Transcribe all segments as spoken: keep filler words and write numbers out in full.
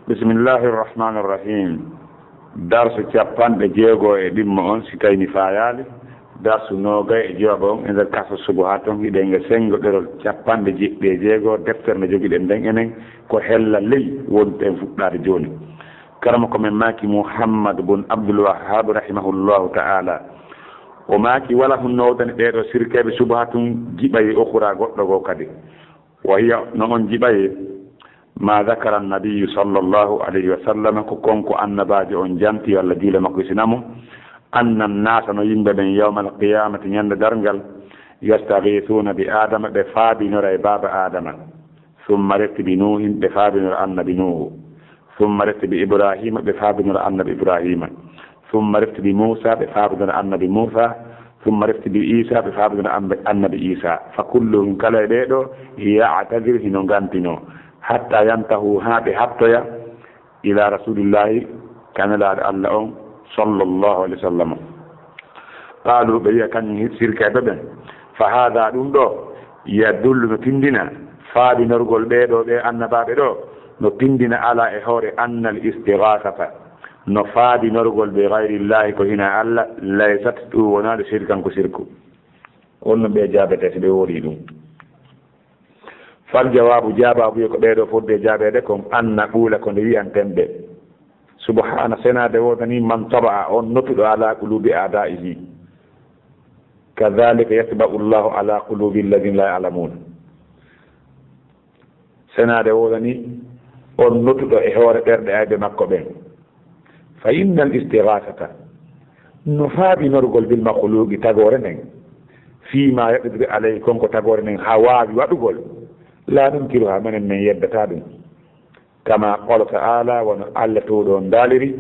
Bismillahi irrahmani irrahim. Darsu capanɗe jeego e ɗimmo on, si tawi mi faayaali, darsu noogay e jeego on e nder kaso subuhat on, hiɗen e senngo ɗerol capanɗe jeɗɗi e jeego, deftere nde jogiɗen nden enen, ko hella ley wonten fuɗɗaade jooni. Karama ko men maaki Muhammad bun Abdul Wahhab rahimahullahu ta'ala. O maaki, wala hunno wodani ɓee ɗoo sirkeeɓe subuhatun jiɓaye ukhra goɗɗo goo kadi. Wa hiya, no on jiɓaye, ma dhakara annabiyyu sallallahu alayhi wa sallam, ko kon ko annabaajo on janti, yo Allah juule makko hisina mo, anna annasa, no yimɓe ɓen, yawmal qiyamati, ñande darngal, yastaghithuna bi Adama, ɓe faabinora e baaba Adama, thumma refti bi Nuhin, ɓe faabinora annabi Nuhu, thumma refti bi Ibrahima, ɓe faabinora annabi Ibrahima, thumma refti bi Musa, ɓe faabinora annabi Musa, thumma refti bi Isa, ɓe faabinora annabi Isa. Fa kulluhum, kala e ɓee ɗoo, ya'tazir, hino ngantinoo, hatta yantahu, haa ɓe hattoya, ila rasulillahi, ka nelaaɗo Allah on, sallallahu alayhi wa sallam. Qaalu, ɓe wi'a kañum sirkeeɓe ɓen, fa haada, ɗum ɗoo, yadullu, no tindina, faabinorgol ɓee ɗoo, ɓee annabaaɓe ɗoo, no tindina ala e hoore annal istighaasata, no faabinorgol bi ghayrillahi, ko hinaa Allah, laysat, ɗum wonaali shirkan, ko sirku. Honno ɓe jaabete si ɓe woodii ɗum? Fal jawaabu, jaabaabu ko ɓee ɗoo fodde jaabeede kon, an naquula, ko nde wi'anten ɓe, subhaana, senaade woodanii, man taba'a, on notuɗo, ala quluubi a'daa'ihi, kadhalika yatba'u Allahu ala quluubi alladhina la ya'lamuun. Senaade woodanii on notuɗo e hoore ɓerɗe ayɓe makko ɓen. Fa innal istighaasata, no faabinorgol bil makhluuqi, tagoore nden, fii ma yaqdiru alayhi, kon ko tagoore nden haa waawi waɗugol, laa nunkiruhaa, menen men yeddataa ɗum. Kama qaala ta'ala, wano Alla Toowɗo on daaliri,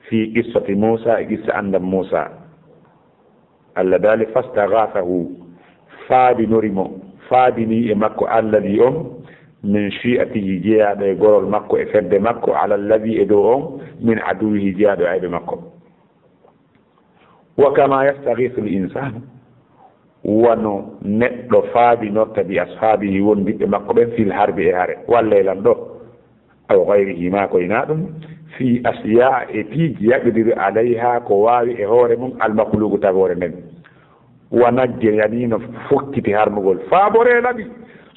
fii qissati Muusa, e qissa Annabi Muusa. Alla daali, fastaghaathahu, faabinori mo, faabinii e makko alladhi on, min shi'atihi, jeyaaɗo e gorol makko e fedde makko, ala alladhi, e dow on, min aduwwihi, jeyaaɗo e ayɓe makko. Wa kama yastaghiithu al-insaanu, wano neɗɗo faabinorta bi ashaabihi, wondiɓɓe makko ɓen, fil harbi, e hare, wallay lan ɗoo. Aw ghayrihi, maa ko hinaa ɗum, fii asyaa, e piiji, yaqdiru alayha, ko waawi e hoore mum, almakhluuqu, tagoore nden. Wa najja, yani no fokkiti harmugol, faaboree laɓi,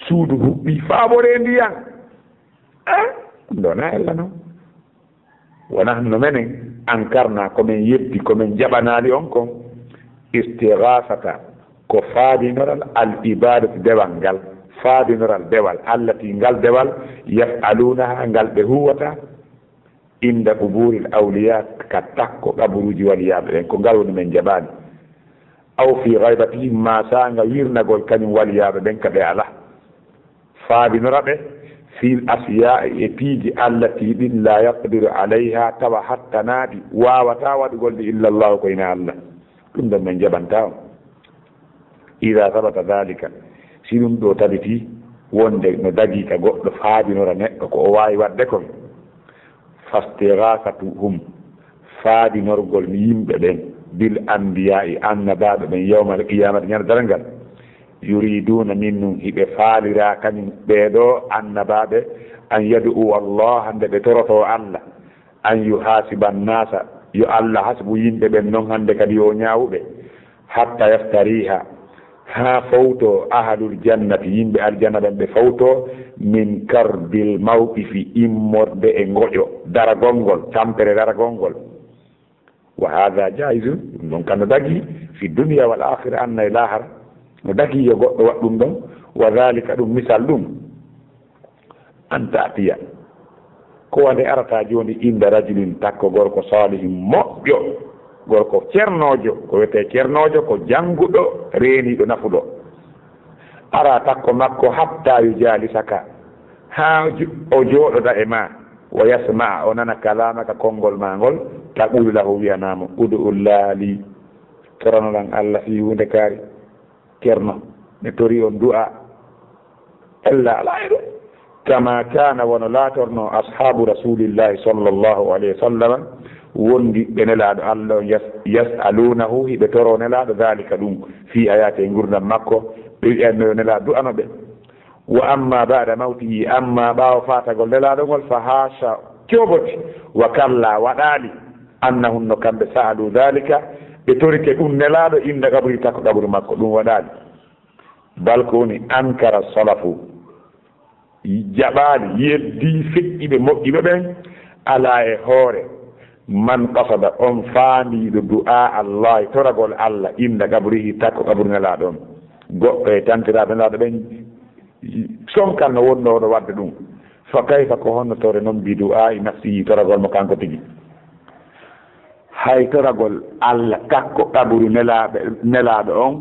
suudu huɓɓi, faaboree ndiyan. Eh? Ɗum ɗoo na ella non. Wa nahnu, no menen, ankarna, ko men yeddi, ko men jaɓanaali on kon, istighaasata, ko faabinoral al ibaadati, dewal ngal, faabinoral dewal, allati, ngal dewal, yaf'aluunaha, ngal ɓe huuwata, inda qubuuril awliyaa, ka takko qaburuuji waliyaaɓe ɓen, ko ngal woni men jaɓaali. Aw fii ghaybatihim, maa saanga wirnagol kañum waliyaaɓe ɓen ka ɓe alaa. Faabinora ɓe fil asyaa, e piiji, allati, ɗin, laa yaqdiru alayha, tawa hattanaa ɗi, waawataa waɗugol ɗi, illa Allahu, ko hinaa Alla. Ɗum ɗon men jaɓantaa on. Idaa sabata daalika, si ɗum ɗoo tabitii, wonde no dagii ka goɗɗo faabinora neɗɗo ko o waawi waɗde kon, fastighaasatuhum, faabinorgol yimɓe ɓen, bil anbiyaa'i, annabaaɓe ɓen, yawmal qiyaamati, ñande darngal, yuriiduuna minnum, hiɓe faalira kañum ɓee ɗoo annabaaɓe, an yad'u Allah, hande ɓe torotoo Alla, an yuhaasiba annaasa, yo Alla hasbu yimɓe ɓen non, hande kadi yo o ñaawu ɓe, hatta yastariha, haa fawto ahlul jannati, yimɓe aljanna ɓen ɓe fawto, min karbil mawqifi, immorde e ngoƴo daragol ngol, tampere daragol ngol. Wa haadha jaa'izun, ɗum ɗon kam no dagii, fi dunya wal aakhira, aduna e laahara, no dagii yo goɗɗo waɗ ɗum ɗon, wa dhaalika, ɗum misal ɗum, an ta'tiya, ko wande arata jooni, inda rajulin, takko gorko, saalihin, moƴƴo, gorko cernoojo, ko wiyetee cernoojo, ko jannguɗo, reeniiɗo, nafuɗo. Ara takko makko, hatta yujaalisaka, haa ju-, o jooɗoda e maa, wa yasma'a, o nana kalaamaka, konngol maa ngol, taqulu lahu, wi'anaa mo, ud'u llaaha lii, toranoɗan Alla fii huunde kaari. Ceerno, mi torii on du'a. Ella alaa e ɗum. Kama kaana, wano laatornoo ashaabu rasuulillahi sallallahu alayhi wa sallam, wondiɓɓe Nelaaɗo Alla on, yas-, yas'aluunahu, hiɓe toroo Nelaaɗo, dhaalika, ɗum, fii hayaati, e ngurndan makko, ɓe wi'anno yo Nelaaɗo du'ano ɓe. Wa amma ba'da mawtihi, amma ɓaawo faatagol Nelaaɗo ngol, fa haasha, Cooboti, wa kalla, waɗaali, annahum, no kamɓe, sa'alu dhalika, ɓe torike ɗum Nelaaɗo inda qabri, takko qabru makko, ɗum waɗaali. Bal ko woni ankara salafu, jaɓaali, yeddi feƴƴiɓe moƴƴiɓe ɓen, ala e hoore, man qasada, on faamiiɗo du'a Allah, toragol Allah, inda qabrihi, takko qabru Nelaaɗo on. Goɗɗo e tantiraaɓe Nelaaɗo ɓen, sonkan no wonno oɗo wadde ɗum. Fa kayfa, ko honno tore non, bi du'a'i nafsihi, toragol mo kanko tigi? Hay toragol Allah takko qabru nelaaɓe, nelaaɗo on,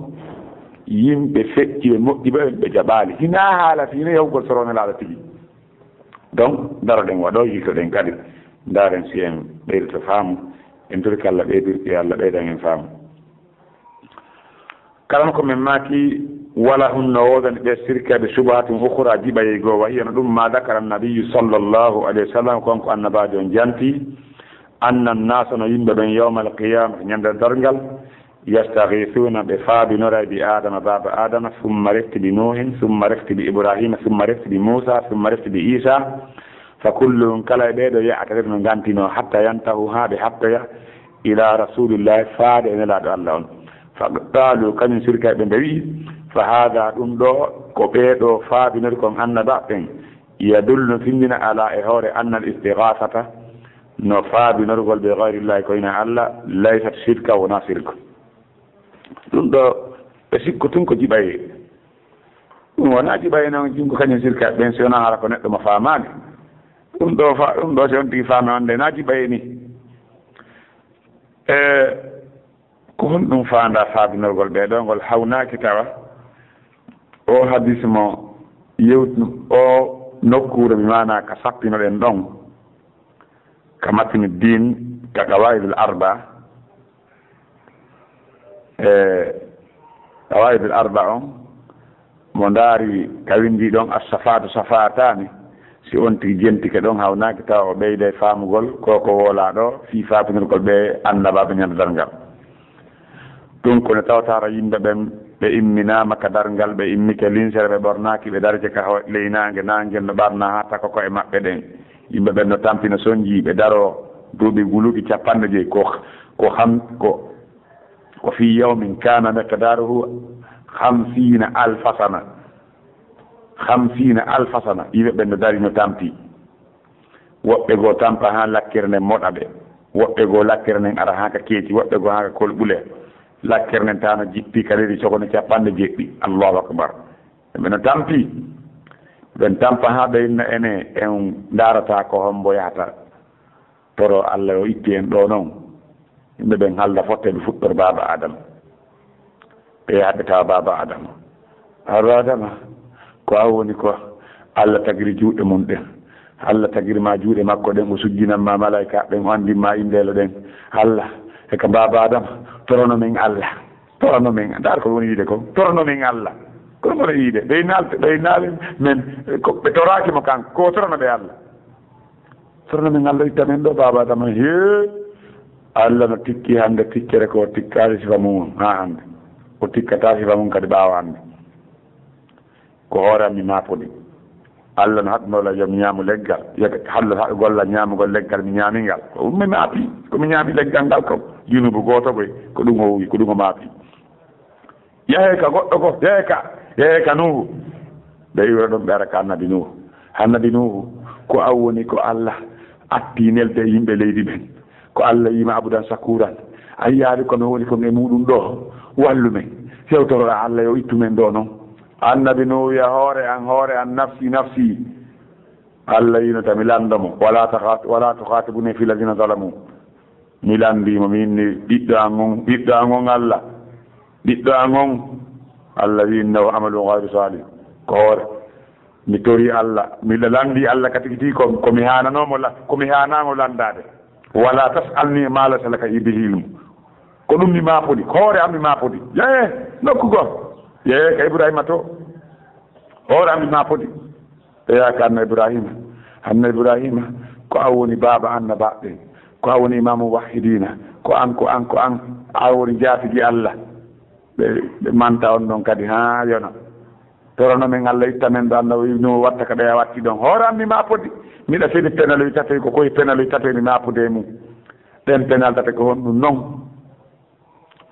yimɓe feƴƴiɓe moƴƴiɓe ɓen ɓe jaɓaali. Hinaa haala si hino yahugol soro nelaaɗo tigi. Donc, daroɗen waɗo, yiltoɗen kadi. Ndaaren si en ɓeydito faamu. En torike Allah ɓeydir-, e Allah ɓeydan en faamu. Kala ko min maaki, wala hunno woodani ɓe sirkaaɓe subhatun ukhra, jiɓayey goo, wa hiya no ɗum ma dakara annabiyyu sallallahu alayhi wa sallam, kon ko annabaajo on janti, anna annasa, no yimɓe ɓen, yawmal qiyamah, ñande darngal, yastaghithuna, ɓe faabinoray, bi Adama, baaba Adama, summa refti bi Nuhin, summa refti bi Ibrahima, summa refti bi Musa, summa refti bi Isa, fa kulluhum, kala e ɓee ɗoo, ya'tadir, no gantino, hatta yantahu, haa ɓe hattoya, ila rasulillahi, faade e nelaaɗo Allah on. Fa qaalu, kañum sirkayɓe ɓen ɓe wi'i, fa haada, ɗum ɗoo, ko ɓee ɗoo faabinori kon annabaaɓe ɓen, yadullu, no tinndina, ala, e hoore, anna al istighaasata, no faabinorgol bi ghayrillahi, ko hinaa Allah, laysat shirka, wonaa sirku. Ɗum ɗoo, ɓe sikku tun ko jiɓayee. Ɗum wonaa jiɓayee non, jingo kañum sirkayɓe ɓen, si wonaa hara ko neɗɗo mo faamaani. Ɗum ɗoo fa-, ɗum ɗoo, si on tigi faami, on de na jiɓayee ni. E ko honɗum faandaa faabinorgol ɓee ɗoo? Ngol hawnaaki tawa. O hadis mo yewtu o nokkuure, mi maanaa ka sappinoɗen ɗon, ka matinu diin, ka qawaidul arba. E qawaidul arba on, mo ndaari ka windi ɗon, as-safaatu safaataani, si on tigi jentike ɗon, hawnaaki tawa o ɓeyday faamugol ko ko woolaa ɗoo fii faabinorgol ɓe annabaaɓe ñande darngal. Ɗum ko ne tawata hara yimɓe ɓen ɓe imminaama ka darngal, ɓe immike linsere, ɓe ɓornaaki, ɓe darike ka ho-, ley naange, naange no ɓarna haa takko ko'e maɓɓe ɗen. Yimɓe ɓen no tampi, no sonji, ɓe daroo duuɓi guluuɓi capanɗe joyi, ko, ko ham-, ko, ko fii yawmin kaana miqdaaruhu khamsiina alfa sana. Khamsiina alfa sana, yimɓe ɓen no dari, no tampi. Woɓɓe goo tampa haa lakkere nden moɗa ɓe. Woɓɓe goo lakkere nden ara haa ka keeci, woɓɓe goo haa ka kolɓule. Lakkere nden tawa no jippi ka leydi sokone capanɗe jeɗɗi. Allahu akbar. Ɓe no tampi. Ɓen tampa haa ɓe inna ene, en ndaarata ko hombo yahata. Toro Allah yo ittu en ɗoo non. Yimɓe ɓen halda fotte, ɓe fuɗɗor baaba Adama. Ɓe yaha ɓe tawa baaba Adama. Baaba Adama, ko an woni ko Allah tagiri juuɗe mun ɗen. Allah tagiri ma juuɗe makko ɗen, o sujjinan ma malaika ɓen, o andin ma indeele ɗen. Allah, e ka baaba Adama, torono min Allah. Torono min, ndaar ko woni yiide kon. Torono min Allah. Ko ɗum woni yiide. Ɓe naal-, ɓe naali men, ko ɓe toraaki mo kan, ko torono ɓe Allah. Torono min Allah itta men ɗoo baaba Adama. Hee, Allah no tikki hande tikkere ko o tikkaali sifa mum haa hande. O tikkataa sifa mum kadi ɓaawo hande. Ko hoore am mi maapodi. Allah no haɗunoo la yo mi ñaamu leggal. Yo Allah haɗu golla ñaamugol leggal mi ñaami ngal. Ko ɗum mi maapi, ko mi ñaami leggal ngal ko junubu gooto koy, ko ɗum o wi, ko ɗum o maapi. Yahee ka goɗɗo ko, yahee ka, yahee ka Nuuhu. Ɓe iwra ɗon, ɓe ara ka Annabi Nuuhu. Annabi Nuuhu, ko an woni ko Allah atti nelde e yimɓe leydi ɓen. Ko Allah wiima abudan sakuuran. A yiyaali ko mi woni kon e muuɗum ɗoo? Wallu men. Hewtoroɗaa Allah yo ittu men ɗoo non. Annabi Nuuhu wi'a, hoore an, hoore an, nafsi, nafsi. Allah wiino ta mi lanndo mo. Wala takhat-, wala tukhatibuni fi ladina zalamu. Mi lanndii mo, mi inni, "Ɓiɗɗo an on, ɓiɗɗo an on Allah, ɓiɗɗo an on." Allah wi, "Innahu amalun ghayru salih." Ko hoore. Mi torii Allah, mi la-, lanndii Allah ka tigi tigi ko, ko mi haananoo mo la-, ko mi haanaa mo lanndaade. "Wala tas'alni ma laysa laka bihi ilm." Ko ɗum mi maapodi, ko hoore am mi maapodi. Yee, nokku goo. Yee, ka Ibrahima to. Hoore am mi maapodi. Ɓe yaaka Annabi Ibrahima. Annabi Ibrahima, ko an woni baaba annabaaɓe ɓen. Ko an woni imaamu muwahhidiina. Ko an, ko an, ko an. An woni jaatigi Allah. Ɓe, ɓe manta on ɗon kadi haa yona. Torano men Allah itta men ɗo, Allah o wi'no watta ka ɓeya watti ɗon. Hoore am mi maapodi, miɗa fedi penaloy tatoy, ko koye penaloy tatoy mi maapude e mum. Ɗen penal tate ko honɗum non?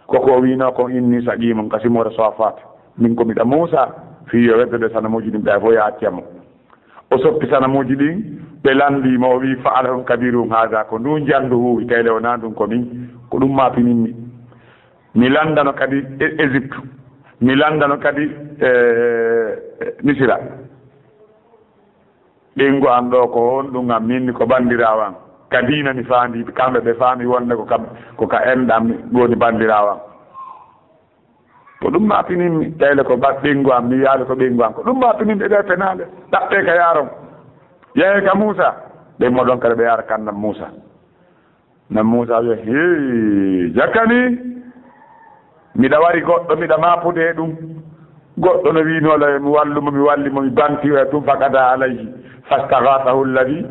Ko ko o wi'no kon, inni saqimun, ka simore Safat. Min ko miɗa Muusa, fii yo weddo ɗe sanamuuji ɗin, ɓeya fof ya acca mo. O soppi sanamuuji ɗin, ɓe lanndii mo, o wi'i, fa'alahum kabiruhum haza, ko ndun janndu huuwi, tayle wonaa ndun ko min, ko ɗum maapininmi. Mi lanndano kadi E-, Égypte, mi lanndano kadi, eh, Misira. Ɓeyngu an ɗo ko honɗum an? Min ko banndiraawo an. Ka diina mi faandi, kamɓe ɓe faami wonde ko kam, ko ka enɗam mi woni banndiraawo an. Ko ɗum maapininmi, tayle ko ba-, ɓeyngu an, mi wiyaali ko ɓeyngu an. Ko ɗum maapininmi e ɗe penaale. Ɗaɓɓe ka yaaron. Yahe ka Muusa. Ɓen mo ɗon kadi ɓe yaara kan Annabi Muusa. Annabi Muusa wi'i, "Hii, jakka ni, miɗa wari goɗɗo, miɗa maapude e ɗum." Goɗɗo no wi'no la, "Mi wallu mo, mi walli mo, mi banti o e ɗum, faqada alayhi. Fastaghathahu alladhi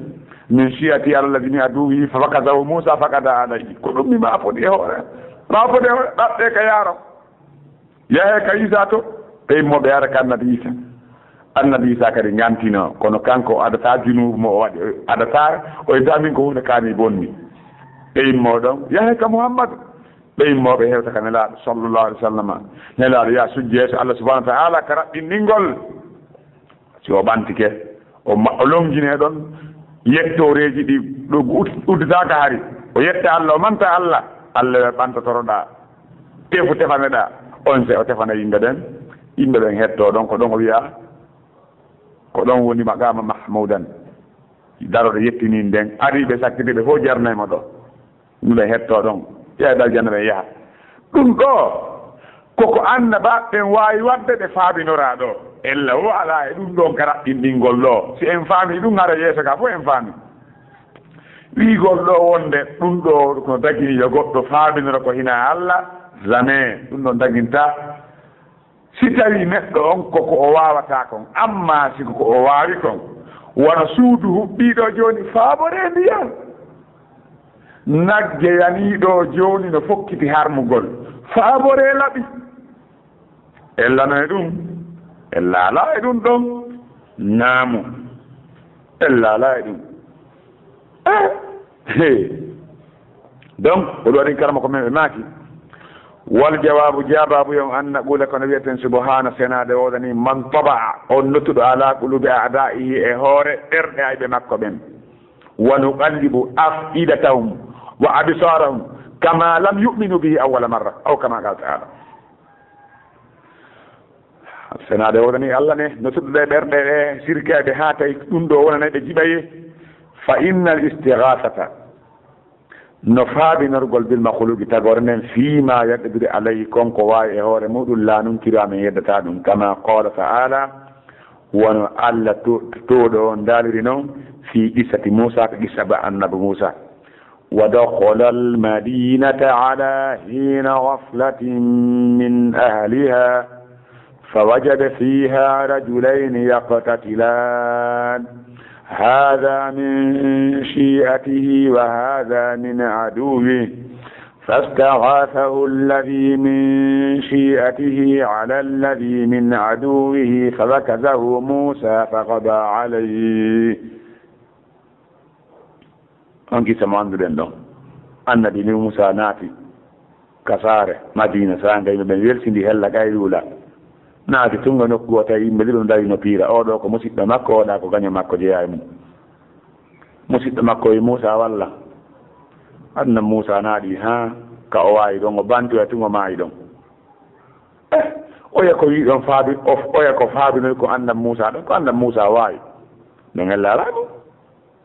min shi'atihi ala alladhi min aduwwihi, fa wakazahu Muusa, faqada alayhi." Ko ɗum mi maapodi e hoore. Maapodi e hoore, ɗaɓɓe ka yaaron. Yahe ka Iisa to, ɓe immo ɓe ara ka Annabi Iisa. Annabi Iisa kadi ngantino, kono kanko o adataa junuubu mo o waɗi, o adataa, o wi'ata min ko huunde kaani bonni. Ɓe immo ɗon, yahe ka Muhammadu. Ɓe immo ɓe hewta ka Nelaaɗo sallallahu alaihi wasallam. Nelaaɗo ya sujje yeeso Allah subhanahu wa ta'ala ka raɓɓinɗingol. Si o ɓantike, o ma-, o longine ɗon yettooreeji ɗi ɗo ud-, udditaaka hari. O yetta Allah, o manta Allah. Allah ɓantotoroɗaa, tefu tefaneɗaa. On se o tefana yimɓe ɓen, yimɓe ɓen hettoo ɗon, ko ɗon o wi'a, ko ɗon woni maqama mahmudan. Daroɗo yettinin nden, ari ɓe sakkiti ɓe fof jarnay mo ɗo. Ɗum ɓe hettoo ɗon, ƴeewa aljanna ɓe yaha. Ɗum ɗo, koko annabaaɓe ɓen waawi waɗde ɓe faabinoraa ɗo. Ella o alaa e ɗum ɗon ka raɓɓinɗingol ɗo. Si en faami ɗum, hara yeeso ka fof en faami. Wi'igol ɗo wonde ɗum ɗo ko dagini yo goɗɗo faaminoro ko hina Allah, jamais. Ɗum ɗon daginta. Si tawi neɗɗo on ko ko o waawata kon, amma si ko ko o waawi kon, wano suudu huɓɓiiɗo jooni faaboree ndiyam, nagge yaniiɗo jooni no fokkiti harmugol, faaboree laɓi. Ella no e ɗum? Ella alaa e ɗum ɗon? Naamu. Ella alaa e ɗum. Eh, he. Donc, o ɗo waɗi karama ko men ɓe maaki. Wal jawaabu, jabaabu yon an naqula kono wi'eten subhaana senaade woodani man taba'a, on nottuɗo ala qulubi a'da'ihi e hoore ɓerɗe ayɓe makko ɓen. Wa nuqallibu af'idatahum wa absarahum kama lam yu'minu bihi awwala marra, aw kama qala ta'ala. Senaade woodani Allah ne, no suddude ɓerɗe ɗe sirkeeɓe haa tawi ɗum ɗo wonanay ɓe jiɓaye. Fa innal istighasata, no faabinorgol bil makhluqi tagore nden, fii ma yaqdiru alayhi, kon ko waawi e hoore muɗum, la nunkiru amen yeddata ɗum, kama qala ta'ala, wano Allah to-, tooɗo on daaliri non, fii qissati Muusa, ka qissa ba annabi Muusa. ودخل المدينة على حين غفلة من أهلها فوجد فيها رجلين يقتتلان هذا من شيعته وهذا من عدوه فاستغاثه الذي من شيعته على الذي من عدوه فوكزه موسى فقضى عليه. On kissa mo annduɗen ɗon. Annabi ni Muusa naati ka saare Madiina, saanga yimɓe ɓen welsindi hella Qayluula. Naati tun ga nokku goo tawi yimɓe ɗiɗo dari no piira. Oo ɗoo ko musiɗɗo makko, oo ɗaa ko gaño makko jeyaa e mum. Musiɗɗo makko wi Muusa walla. Annabi Muusa naaɗi haa ka o waawi ɗon, o bantoya tun o maayi ɗon. Eh, oya ko wi ɗon faabi-, o, oya ko faabinoy ko annabi Muusa ɗon, ko annabi Muusa waawi. Ɓe ngella alaa ɗum.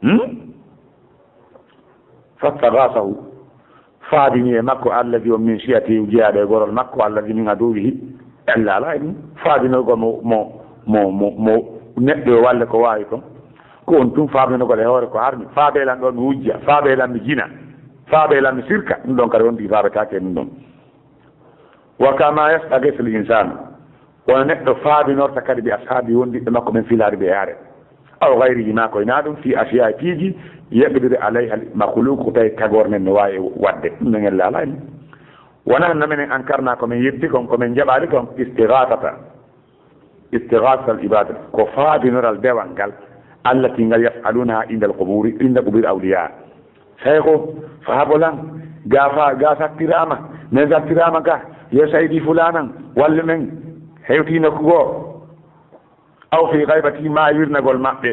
Hmm? Fastaghasahu, faabini e makko, alladhi on min shi'atihi, jeyaaɗo e gorol makko, alladhi min aduwwihi, ella alaa e ɗum. Faabinol ko mo, mo, mo, mo, mo neɗɗo yo walle ko waawi kon. Ko on tun faabinogol e hoore ko harmi. Faabee lan ɗo mi wujja, faabee lan mi jina, faabee lan mi sirka. Ɗum ɗon kadi on tigi faabetaake e ɗum ɗon. Wa kama yastaghisul insanu, wano neɗɗo faabinorta kadi bi ashaabi wondiɓɓe makko ɓen filaade ɓe yaare. Aw ghayrihima, ko hinaa ɗum, fi ashiya e piiji, yaqdiru alayha al makhluq, ko tawi tagore nden no waawi waɗde. Ɗum no ngella alaa e mum. Wa nahnu, no menen, ankarna, ko men yetti kon, ko men jaɓaali kon, istighathata. Istighasatal ibada ko faabinoral dewal ngal, allati ngal yaf'alunaha indal quburi, inda quburi awliya. Seyku, faabo lan, ga fa-, ga sattirama, men sattirama ga, yo saydi fulanan, wallu men, hewti nokku goo. Aw fi ghaybati, ma wirnagol maɓɓe,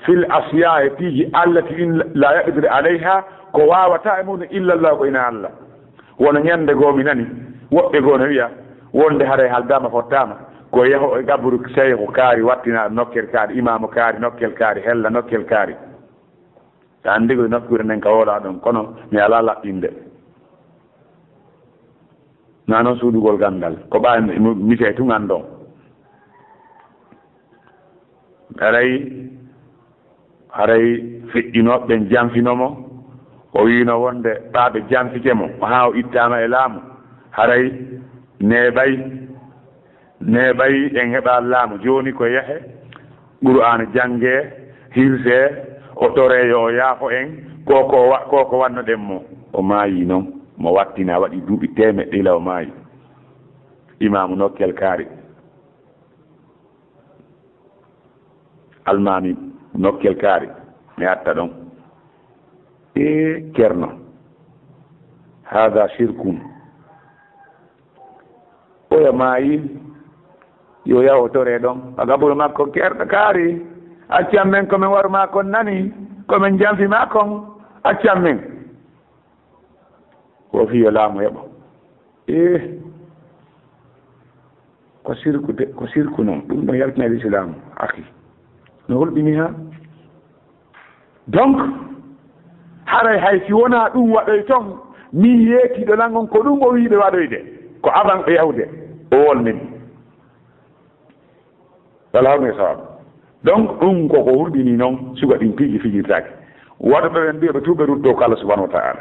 fil ashiya, e piiji allati in la yaqdiru alayha, ko wawata e mum illa Allah, ko ina Allah. Wono ñande goo mi nani woɓɓe goo no wiya wonde haray haldama fottama ko yaho e qaburu seyku kaari wattina nokkel kaari, imamu kaari nokkel kaari, hella nokkel kaari. Sa andi ko nokkure nden ka woola ɗon, kono mi ala laɓɓinde. Na noon suuɗugol gandal, ko ɓa mi, mi sey tun andon. Haray, haray feƴƴinooɓe ɓen janfino mo, o wiino wonde ɓa ɓe janfike mo, haa o ittaama e laamu, haray neeɓay, neeɓay en heɓa laamu. Jooni ko yahe, Qur'aana janngee, hirsee, o toree yo o yaafo en, ko ko wa-, ko ko wannoɗen mo. O maayi noon, mo wattina, waɗi duuɓi teemeɗɗe ila o maayi. Imaamu Nokkel Kaari. Almaami Nokkel Kaari, mi arta ɗon. Ee, Ceerno, haada sirkun. Oya maayi, yo yahu o toree ɗon. A gaburu makko, Ceerno Kaari, accan men ko men waru maa kon nani, ko men janfi maa kon, accan men. Ko fii yo laamu heɓo. Ee, ko sirku de, ko sirku noon. Ɗum ɗon yaltinay lislaam, akhi. No hulɓini ha? Donc, haray hay si wonaa ɗum waɗoy ton, min yeetiiɗo lan on ko ɗum o wi'i ɓe waɗoyde. Ko avant ɓe yahude, o wolnini. Wala hawni e sawabu. Donc, ɗum ko ko hulɓini noon, suka ɗin piiji fijirtaake. Waɗuɓe ɓen mbiya ɓe tuuɓe rutto ko Allah subhanahu wa ta'ala.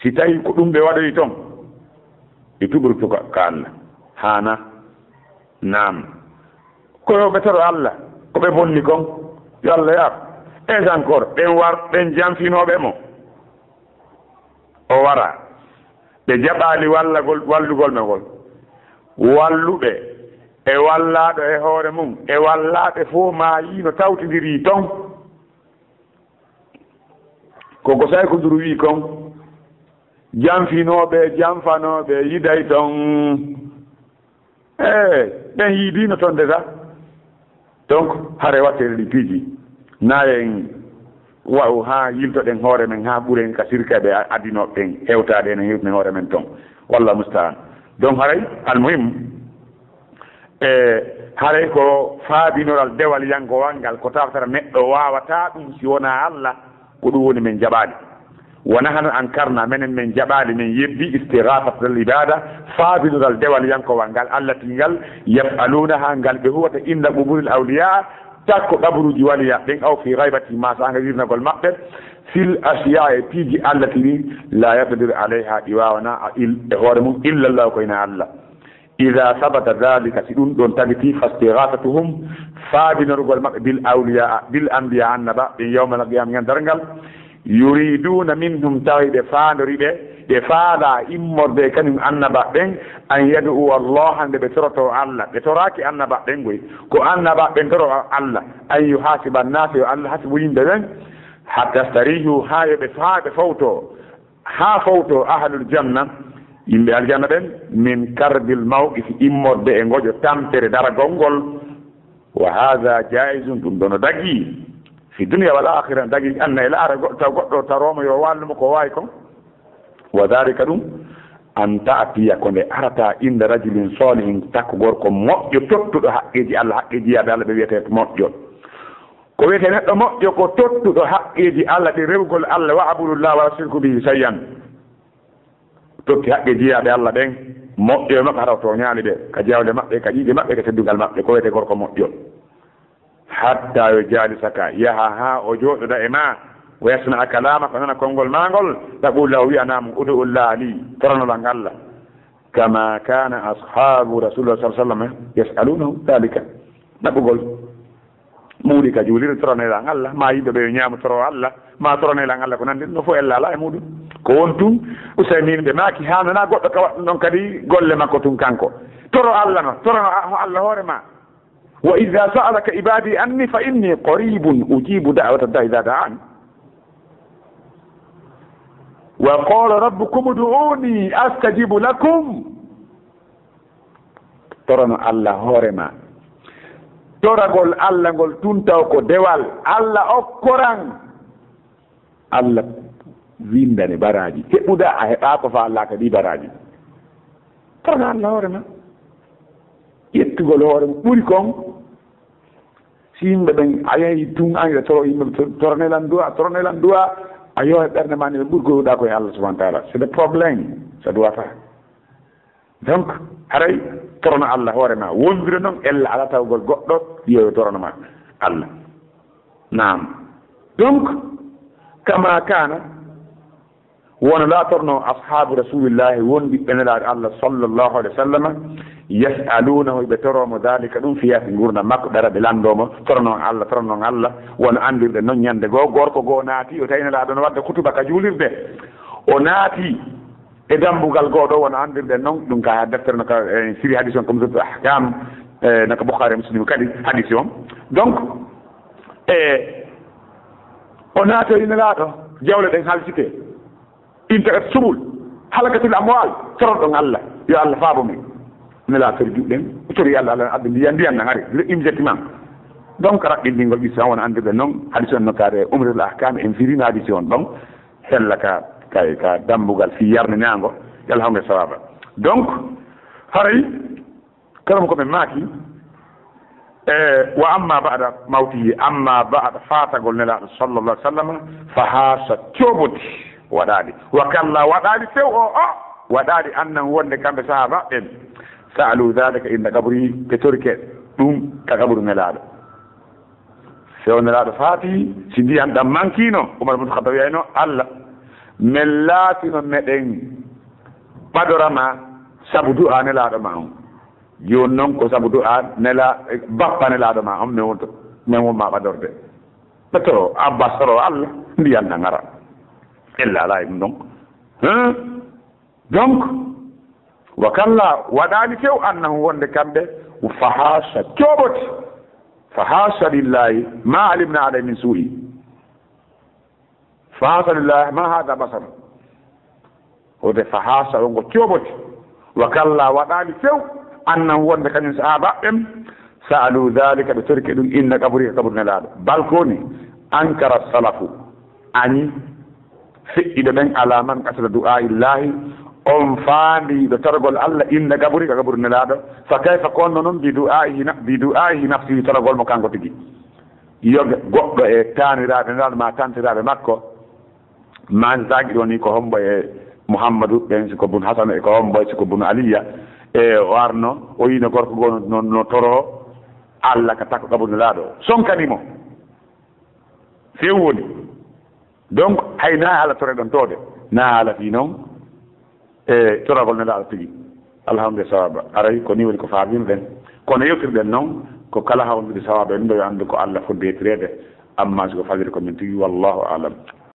Si tawi ko ɗum ɓe waɗoyi ton, ɓe tuuɓa rutto ka, ka Allah. Haana? Naam. Ko yo ɓe toro Allah, ko ɓe bonni kon, yo Allah yaaf. Et encore, ɓen war, ɓen janfinooɓe mo. O wara. Ɓe jaɓaali wallagol, wallugol ɓe ngol. Walluɓe e wallaaɗo e hoore mum, e wallaaɓe fof maayii no tawtindiri ton. Ko ko Sayku Nduru wi'i kon, janfinooɓe, janfanooɓe, yiday ton. Eh, ɓen yiidiino ton déjà. Donc, hare waɗteede ɗi piiji. Na en wa'u haa yiltoɗen hoore men, haa ɓuren ka sirka ɓe a-, addinooɓe ɓen, hewtaade enen hewtinen hoore men ton. Wallahu musta'an. Donc, haray, almuhim, e haray ko faabinoral dewal yangowal ngal, ko tawata neɗɗo waawataa ɗum si wonaa Allah, ko ɗum woni men jaɓaali. Wa nahnu ankarna, menen men jaɓaali, men yeddi, istighasatal ibada, faabinoral dewal yankowal ngal, allati ngal, yaf'alunaha, ngal ɓe huwata inda quburil awliya, takko qaburuji waliya ɓen, aw fi ghaybati, ma sanga wirnagol maɓɓe, fil ashiya, e piiji allati ɗin, la yaqdiru alayha, ɗi waawana a il-, e hoore mum, illa Allah, ko ina Allah. Ida sabata dalika, si ɗum ɗon tagiti, fastighathatuhum, faabinorgol maɓɓe, bil awliya, bil anbiya, annaba, ɓen yawmal qiyama, ñande darngal, yuriduna minhum, tawi ɓe faandori ɓe, ɓe faala immorde e kañum annaba ɓen, an yad'u Allah, nde ɓe toroto Allah, ɓe toraaki annaba ɓen goy, ko annaba ɓen toro Allah, an yuhasiba annasa, yo Allah hasibu yimɓe ɓen, hatta starihu, haa yo ɓe faa ɓe fawto, haa fawto ahlul janna, yimɓe aljanna ɓen, min karbil mawqif, immorde e ngoƴo tampere daragol ngol. Wa hadha jaizun, ɗum ɗo no dagi, fi dunya wal akhirah, dagi anna e laara goɗɗo, taw goɗɗo tarooma yo wallu mo ko waawi kon. Wa dhalika, ɗum, an ta'tiya, ko nde arata, inda rajulin salihin, takko gorko moƴƴo, tottuɗo haqqeeji Allah, haqqeeji yiyaaɓe Allah ɓe wiyetee moƴƴo. Ko wiyetee neɗɗo moƴƴo ko tottuɗo haqqeeji Allah ɗi rewgol Allah, wa abudullah wa la tushriku bihi shay'an. Totti haqqe jiyaaɓe Allah ɓen, moƴƴo e maɓɓe hara o tooñaali ɓe, ka jawle maɓɓe, ka ƴiiƴe maɓɓe, ka teddungal maɓɓe, ko wiyetee gorko moƴƴo. Hatta yo jaalisaka, yaha haa o jooɗoda e ma, wa yasma'a kalamaka, o nana konngol ma ngol, taqulu lahu, wi'anaa mo, ud'u Allah li, toranolal ngal Allah. Kama kana ashabu Rasulullah sallallahu alaihi wasallam yas'alunahu dhalika. Naɓugol. Muuɗi ka juulirde, toro nelan Allah, ma yimɓe ɓe yo ñaamu, toro Allah, ma toro nelan Allah, ko nanndi ɗum ɗo fof, ella alaa e muɗum. Ko won tun, Usaymin ɓe maaki, haanana goɗɗo ka waɗa ɗum ɗon kadi golle makko tun kanko. Toro Allah no, toro no a-, Allah hoore ma. "Wa idha sa'alaka ibadi anni fa inni qaribun ujibu da'wata da'i idha da'an." "Wa qala rabbukum ud'uni astajib lakum." Torono Allah hoore ma. Toragol Allah ngol tun taw ko dewal. Allah okkoran. Allah windane baraaji. Heɓuɗa a heɓaako fa Allah ka ɗi baraaji. Torono Allah hoore ma. Ƴettugol hoore ma ɓuri kon. Si yimɓe ɓen a yahi tun, an ɓe toro yimɓe, to-, toronelan du'a, toronelan du'a, a yoha e ɓernde ma ni ɓe ɓuri ko yiɗuɗa ko e Allah subhanahu wa ta'ala. C'est des problèmes, ça doit pas. Donc, haray torono Allah hoore ma. Wondire noon, ella ala tawgol goɗɗo yo torono ma Allah. Naam. Donc, kama kana, wona laatorno ashaabu Rasulillahi, wondiɓɓe Nelaaɗo Allah sallallahu alaihi wa sallam, yas'alunahu, ɓe toromo dalika ɗum, fi hayati, ngurndan makko, ɓe ara ɓe landomo, toronon Allah, toronon Allah, wona andirɗen noon ñande goo, gorko goo naati, o tawi Nelaaɗo no wadda kutuba ka juulirde, o naati e dambugal goo ɗo, wona andirɗen noon, ɗum ka deftere no ka, eh, siri hadis on, comme Umdatul Ahkam, eh, no ka Bukhari e Muslim kadi hadis on. Donc, e o naatoyi Nelaaɗo, jawle ɗen halsike, intakat subul, halakatil amwal, toroɗon Allah, yo Allah faabo min. Nelaaɗo tori juuɗe ɗen, o tori Allah, Allah adda ndiyan, ndiyan nan ari, immédiatement. Donc, raɓɓindingol qissa on, wona andirɗen noon, hadis on no kaade Umdatul Ahkam, en firino hadis on ɗon, hella ka, ka, ka dambugal fi yarninaango, yo Allah hawnu e sawaaba. Donc, haray, kala mo ko ɓe maaki, e, wa amma ba'da mawtihi, amma ba'da faatagol Nelaaɗo sallallahu alaihi wa sallam, fa haasha, cooboti waɗaali, wa kalla, waɗaali few o, o, waɗaali annan wonde kamɓe sahaaba ɓen, sa'alu dhalika inda qabri, ɓe torike ɗum ka qabru Nelaaɗo. Few Nelaaɗo faati, si ndiyan ɗan mankino, Umar ibn Khattab wiyayno, Allah, men laatino meɗen ɓadorama sabu du'a Nelaaɗo ma on. Jooni noon ko sabu du'a Nela-, bappa Nelaaɗo ma on, men wonto, men won ma ɓadorde. Ɓe toro, Abbas toro Allah, ndiyan ɗan ara. Ella alaa e ɗum ɗon. Hein? Donc, wa kalla, waɗaali few annahu wonde kamɓe, fa haasha, cooboti. Fa haasha lillahi, ma alimna alayhi min suu'i. Fa haasha lillahi, ma haadha bashar. Wode fa haasha on ko cooboti. Wa kalla, waɗaali few annan wonde kañum sahaaba ɓen, sa'alu dhalika, ɓe torike ɗum, inda qabri, ka qabru Nelaaɗo. Bal ko woni, ankara salafu, añi feƴƴiiɓe ɓen, ala man qasada du'a illahi, on faandiiɗo torgol Allah, inda qabri, ka qabru Nelaaɗo. Fa kayfa, ko honno noon, bi du'aihi na-, bi du'aihi nafsihi, torgol mo kanko tigi. Yo goɗɗo e taaniraaɓe Nelaaɗo ma tantiraaɓe makko, ma si taagi ɗo ni ko hombo e Muhammadu, ɓen si ko Bun Hasan, e ko hombo si ko Bun Aliya, e o arno, o yino gorko goo no, no, no toro Allah ka takko qabru Nelaaɗo. Sonkani mo. Few woni. Donc, hay na haala tore ɗon toode. Na haala fii noon, e toragol Nelaaɗo tigi. Alhamdu e sawaaba. Aray, ko ni woni ko faamirɗen. Kono yewtirɗen noon, ko kala hawrude sawaaba en ɗo yo anndu ko Allah foti deetireede. Amma si ko fajiri ko min tigi, wallahu a'lam.